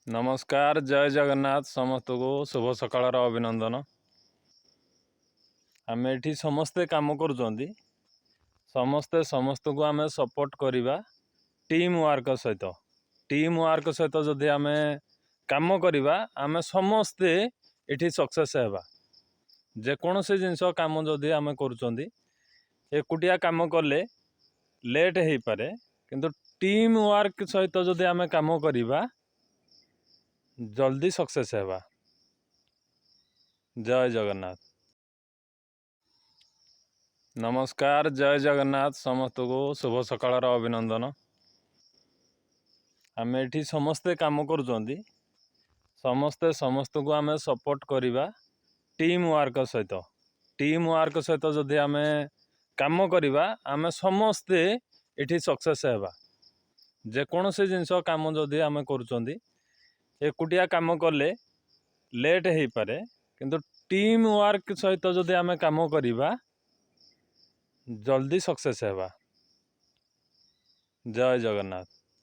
ନମସ୍କାର, ଜୟ ଜଗନ୍ନାଥ। ସମସ୍ତଙ୍କୁ ଶୁଭ ସକାଳର ଅଭିନନ୍ଦନ। ଆମେ ଏଠି ସମସ୍ତେ କାମ କରୁଛନ୍ତି। ସମସ୍ତେ ସମସ୍ତଙ୍କୁ ଆମେ ସପୋର୍ଟ କରିବା ଟିମ୍ ୱାର୍କ ସହିତ। ଟିମ୍ ୱାର୍କ ସହିତ ଯଦି ଆମେ କାମ କରିବା, ଆମେ ସମସ୍ତେ ଏଠି ସକ୍ସେସ୍ ହେବା। ଯେକୌଣସି ଜିନିଷ କାମ ଯଦି ଆମେ କରୁଛନ୍ତି, ଏକୁଟିଆ କାମ କଲେ ଲେଟ୍ ହେଇପାରେ, କିନ୍ତୁ ଟିମ୍ ୱାର୍କ ସହିତ ଯଦି ଆମେ କାମ କରିବା, ଜଲ୍ଦି ସକ୍ସେସ୍ ହେବା। ଜୟ ଜଗନ୍ନାଥ। ନମସ୍କାର, ଜୟ ଜଗନ୍ନାଥ। ସମସ୍ତଙ୍କୁ ଶୁଭ ସକାଳର ଅଭିନନ୍ଦନ। ଆମେ ଏଠି ସମସ୍ତେ କାମ କରୁଛନ୍ତି। ସମସ୍ତେ ସମସ୍ତଙ୍କୁ ଆମେ ସପୋର୍ଟ କରିବା ଟିମ୍ ୱାର୍କ ସହିତ। ଟିମ୍ ୱାର୍କ ସହିତ ଯଦି ଆମେ କାମ କରିବା, ଆମେ ସମସ୍ତେ ଏଠି ସକ୍ସେସ୍ ହେବା। ଯେକୌଣସି ଜିନିଷ କାମ ଯଦି ଆମେ କରୁଛନ୍ତି, ଏକୁଟିଆ କାମ କଲେ ଲେଟ୍ ହେଇପାରେ, କିନ୍ତୁ ଟିମ୍ ୱାର୍କ ସହିତ ଯଦି ଆମେ କାମ କରିବା, ଜଲ୍ଦି ସକ୍ସେସ୍ ହେବା। ଜୟ ଜଗନ୍ନାଥ।